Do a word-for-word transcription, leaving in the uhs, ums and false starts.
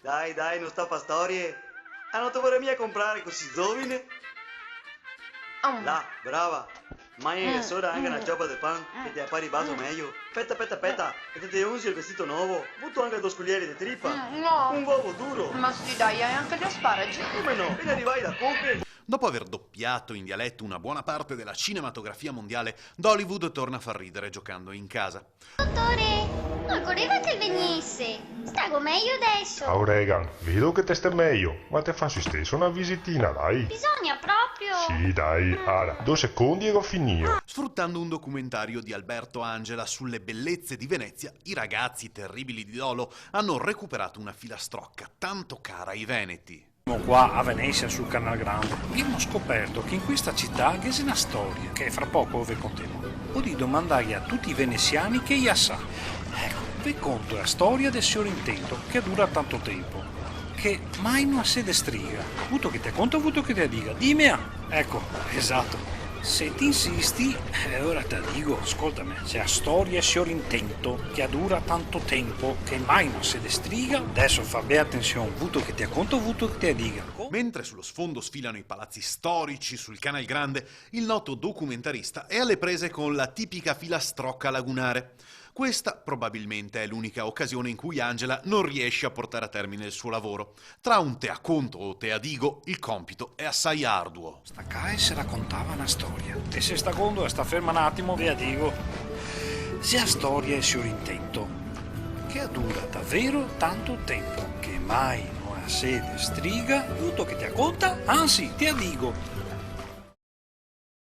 Dai, dai, no sta fa storie. Ah, no te vorè mia comprare cusì zovine? Mm. Là, brava. Magna sora anca na ciopa de pan, che te la pari baso mejo. Peta, peta, peta, che te, te unzi el vestito novo. Vuto anca do sculieri de tripa? Mm, no. Un ovo duro. Ma sì, dai, hai anca gli asparagi. Come no? Pena rivai da compie. Dopo aver doppiato in dialetto una buona parte della cinematografia mondiale, Dollywood torna a far ridere giocando in casa. Dotore, no ocoreva che vegnise. Stago mejo deso. Ciao Regan, vedo che te ste mejo, ma te faso isteso na visitina, dai. Bisogna proprio? Sì, dai, ara, do secondi e go finio. Sfruttando un documentario di Alberto Angela sulle bellezze di Venezia, i ragazzi terribili di Dolo hanno recuperato una filastrocca tanto cara ai veneti. Semo qua a Venesia sul Canal Grande. Gavemo scoperto che in questa cità ghe xe na storia, che fra poco ve contemo. Podì domandarghe a tuti i venesiani che i a sa. Eco, ve conto la storia del sior Intento, che dura tanto tempo, che mai no la se destriga. Vuto che te la conto, vuto che te la diga? Dime, ah! Eco, esato. Se ti insisti, eh, ora te la digo, scoltame. Xe la storia del sior Intento, che dura tanto tempo, che mai no la se destriga. Deso fa ben atension, vuto che te la conto, vuto che te la diga. Mentre sullo sfondo sfilano i palazzi storici sul Canal Grande, il noto documentarista è alle prese con la tipica filastrocca lagunare. Questa probabilmente è l'unica occasione in cui Angela non riesce a portare a termine il suo lavoro. Tra un te a conto o te a digo, il compito è assai arduo. Sta ca se racontava na storia. E se sta gondola sta ferma n'atimo, ve a digo. Xe a storia del sior Intento, che dura davero tanto tempo, che mai no la se destriga, vuto che te la conta, ansi, te a digo.